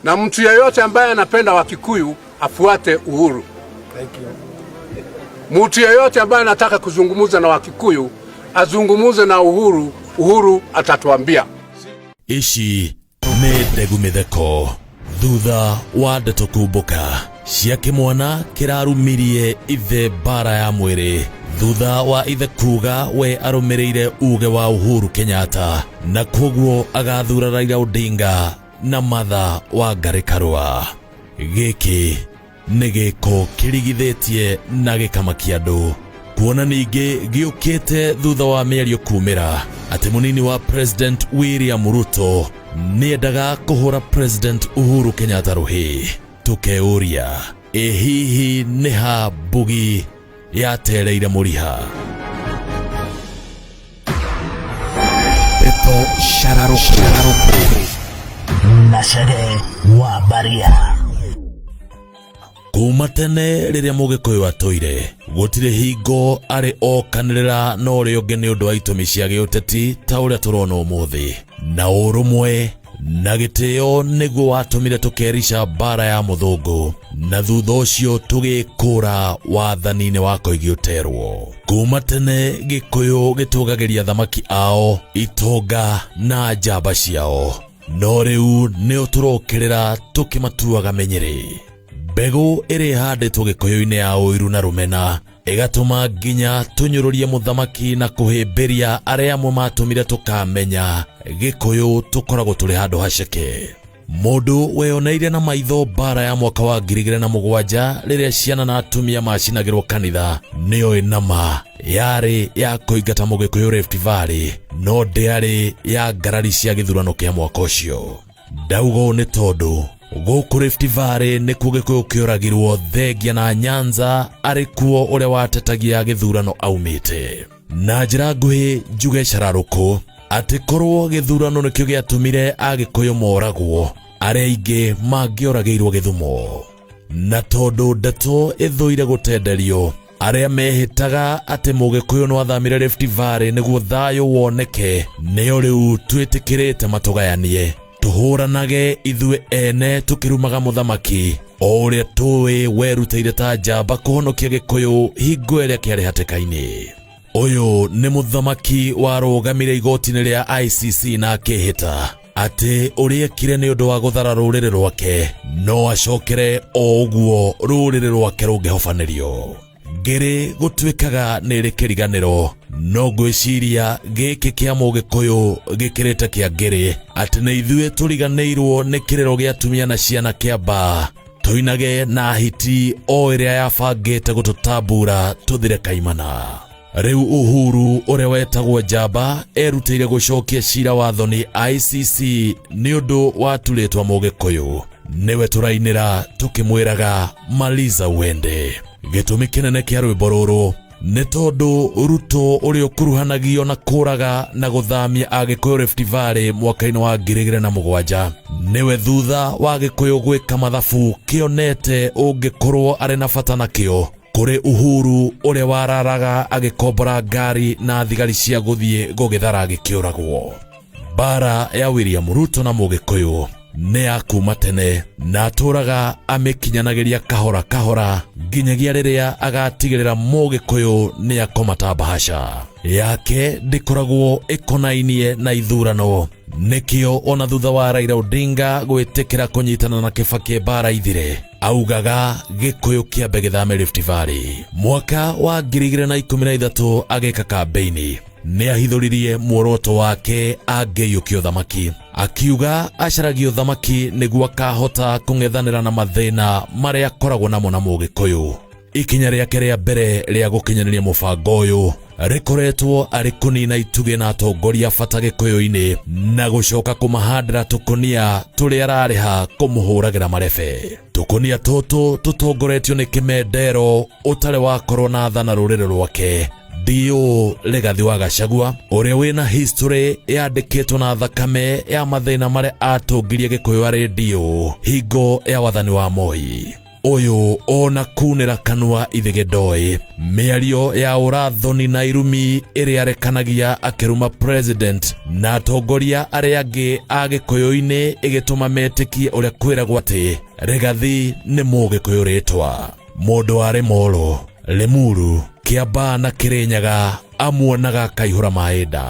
Na mtu yeyote ambaye anapenda Wakikuyu afuate Uhuru. Thank you. Mtu yeyote ambaye anataka kuzungumza na Wakikuyu azungumuze na Uhuru. Uhuru atatuambia. Ici nĩ ndegu mĩtheko thutha wa ndeto kumbũka cia kĩmwana kĩrarumirie ithe mbara ya mwĩrĩ thutha wa ithe kuga we arũmĩrĩire uge wa Uhuru Kenyatta na koguo agathura Raila Odinga na Martha Wangari Karua. Gĩkĩ nĩ gĩko kĩrigithĩtie na gĩkamakia andũ kuona ningĩ gĩũkĩte thutha wa mĩario kumĩra atĩ mũnini wa President William Ruto nĩendaga kũhũra President Uhuru Kenyatta rũhĩ. Tũkeũria, ĩ hihi nĩ ha mbugi yatereire mũriha? Ndeto Shararũkũ na Chege wa Baria. Kuma tene rĩrĩa Mũgĩkũyũ atũire gũtirĩ hingo arĩ okanĩrĩra na ũrĩa ũngĩ nĩ ũndũ wa itũmi cia gĩũteti ta ũrĩa tũrona ũmũthĩ, na ũrũmwe na gĩtĩo nĩguo watũmire tũkerica mbara ya mũthũngũ na thutha ũcio tũgĩkũra wathani-inĩ wa Koigi ũterwo. Kuma tene Gĩkũyũ gĩtũgagĩria thamaki ao, itonga na njamba ciao, no rĩu nĩo tũrokĩrĩra tũkĩmatuaga menyerĩ. Mbegũ ĩrĩa ĩhandĩtwo Gĩkũyũ-inĩ ya ũiru na rũmena ĩgatũma nginya tũnyũrũrie mũthamaki na kũhĩmbĩria arĩa amwe matũmire tũkamenya Gĩkũyũ tũkoragwo tũrĩ handũ haceke. Mũndũ weyoneire na maitho mbara ya mwaka wa 2007 rĩrĩa ciana na atumia macinagĩrwo kanitha nĩoĩ nama yarĩ ya kũingata Mũgĩkũyũ Rift Valley, no ndĩarĩ ya ngarari cia gĩthurano kĩa mwaka ũcio. Ndauga ũũ nĩ tondũ gũkũ Rift Valley nĩkuo Gĩkũyũ kĩoragirwo thengia na Nyanza arĩ kuo ũrĩa watetagia gĩthurano aumĩte. Na njĩra nguhĩ njuge cararũkũ atĩ korwo gĩthurano nĩkĩo gĩatũmire Agĩkũyũ moragwo, arĩa aingĩ mangĩoragĩirwo Gĩthumo. Na tondũ ndeto ĩthũire gũtenderio, arĩa mehĩtaga atĩ Mũgĩkũyũ no athamire Rift Valley nĩguo thayũ woneke, nĩo rĩu twĩtĩkĩrĩte matũgayanie. Tũhũranage ithuĩ ene tũkĩrumaga mũthamaki o ũrĩa tũĩ werutĩire ta njamba kũhonokia Gĩkũyũ hingo ĩrĩa kĩarĩ hatĩka-inĩ. Ũyũ nĩ mũthamaki warũgamire igoti-inĩ rĩa ICC na akĩhĩta atĩ ũrĩa ekire nĩ ũndũ wa gũthara rũrĩrĩ rwake no acokere o ũguo rũrĩrĩ rwake rũngĩhobanĩrio. Ngĩrĩ gũtuĩkaga nĩ ĩrĩ kĩriganĩro, no ngwĩciria gĩkĩ kĩa Mũgĩkũyũ gĩkĩrĩte kĩa ngĩrĩ atĩ nĩ ithuĩ tũriganĩirwo nĩ kĩrĩro gĩa atumia na ciana kĩa mbaa tũinage na hiti o ĩrĩa yabangĩte gũtũtambura tũthire kaimana. Rĩu Uhuru ũrĩa wetagwo njamba erutĩire gũcokia cira wa thoni ICC nĩ ũndũ wa turĩtwa Mũgĩkũyũ. Nĩwe tũrainĩra tũkĩmwĩraga maliza uende. Gĩtũmi kĩnene kĩa rwĩmbo rũrũ nĩ tondũ Ruto ũrĩa ũkuruhanagio na kũraga na gũthamia Agĩkũyũ Rift Valley mwaka-inĩ wa 2007 nĩwe thutha wa Gĩkũyũ gwĩka mathabu kĩonete ũngĩkorwo arĩ na bata nakĩo kũrĩ Uhuru ũrĩa wararaga agĩkombora ngari na thigari cia gũthiĩ gũgĩthara gĩkĩũragwo. Mbara ya William Ruto na Mũgĩkũyũ nĩ ya kuma tene na atũraga amĩkinyanagĩria kahora kahora nginyagia rĩrĩa agatigĩrĩra Mũgĩkũyũ nĩ akoma ta bahasha yake ndĩkoragwo ĩkonainie na ithurano. Nĩkĩo ona thutha wa Raila Odinga gwĩtĩkĩra kũnyitana na Kibaki mbara ithire, augaga Gĩkũyũ kĩambe gĩthame Rift Valley. Mwaka wa 2013 agĩka kambeini nĩ ahithũririe muoroto wake angĩiyũkia ũthamaki, akiuga acaragia ũthamaki nĩguo akahota kũng'ethanĩra na mathĩna marĩa akoragwo namo na Mũgĩkũyũ. Ikinya rĩake rĩa mbere rĩa gũkinyanĩria mũbango ũyũ rĩkoretwo arĩ kũnina itugĩ na atongoria bata Gĩkũyũ-inĩ na gũcoka kũmahandĩra tũkũnia tũrĩa ararĩha kũmũhũragĩra marebe. Tũkũnia tũtũ tũtongoretio nĩ Kĩmendero ũtarĩ wakorwo na tha na rũrĩrĩ rwake Dio Rigathi wa Gachagua ũrĩa wĩna history yandĩkĩtwo na thakame ya mathĩna marĩa atũngirie Gĩkũyũ arĩ Dio hingo ya wathani wa Moi. Ũyũ ona kunĩra kanua ithĩgĩ ndoĩ. Mĩario ya ũrathoni na irumi ĩrĩa arekanagia akĩruma president na atongoria arĩa angĩ a gĩkũyũ-inĩ ĩgĩtũma metĩkie ũrĩa kwĩragwo atĩ Rigathi nĩ mũgĩkũyũ rĩtwa. Mũndũ wa Limuru, Limuru, Kĩambaa na Kĩrĩnyaga amuonaga akaihũra maĩ nda.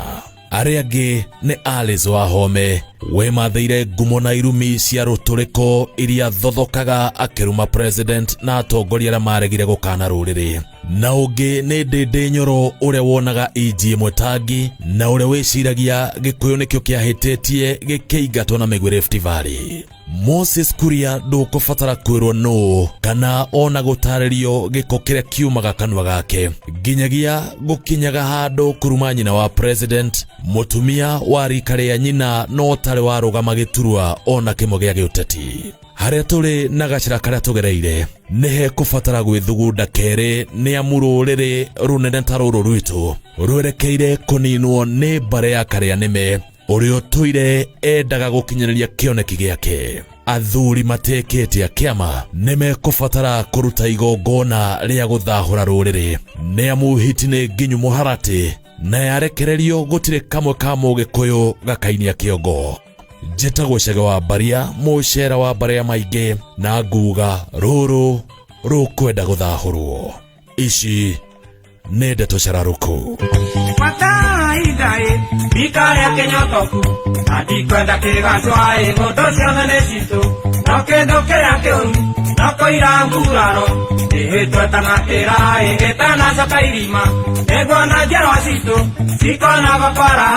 Arĩa angĩ nĩ Alice Wahome wĩmathĩire ngumo na irumi cia rũtũrĩko iria thothokaga akĩruma president na atongoria arĩa maregire gũkana rũrĩrĩ. Na ũngĩ nĩ Ndĩndĩ Nyoro ũrĩa wonaga inji ĩmwe tangi na ũrĩa wĩciragia gĩkũyũ nĩkĩo kĩahĩtĩtie gĩkĩingatwo na mĩguĩ Rift Valley. Moses Kuria ndũkũbatara kwĩrwo nũũ kana ona gũtarĩrio gĩko kĩrĩa kiumaga kanua gake nginyagia gũkinyaga handũ kuruma nyina wa president, mũtumia wa rika rĩa nyina no tarĩ warũgama gĩturwa ona kĩmwe gĩa gĩũteti. Harĩa tũrĩ na gacĩra karĩa tũgereire nĩ hekũbatara gwĩthugunda kerĩ nĩ amu rũrĩrĩ rũnene ta rũrũ rwitũ rwerekeire kũninwo nĩ mbarĩ ya karĩa nĩme ũrĩa ũtũire endaga gũkinyanĩria kĩoneki gĩake. Athuri matekĩte a kĩama nĩ mekũbatara kũruta igongona rĩa gũthahũra rũrĩrĩ nĩ amu hiti nĩ nginyu mũharatĩ na yarekererio gũtirĩ kamwe ka mũgĩkũyũ gakainia kĩongo. Njĩtagwo Chege wa Mbaria, mũcera wa mbarĩ maingĩ, na nguga rũrũ rũkwenda gũthahũrwo. Ici nĩ ndeto cararũkũ. Wataindaĩ bikarĩa kĩnyotoku na ndikwenda kĩgacwaĩ ng'ũndũ ciothe nĩ citũ no kĩndũ kĩrĩa kĩũru no kũira nguraro ĩhĩtwo ĩtanakĩraĩ ĩtanacoka irima nĩguo na njiarwa citũ cikona gwakwara.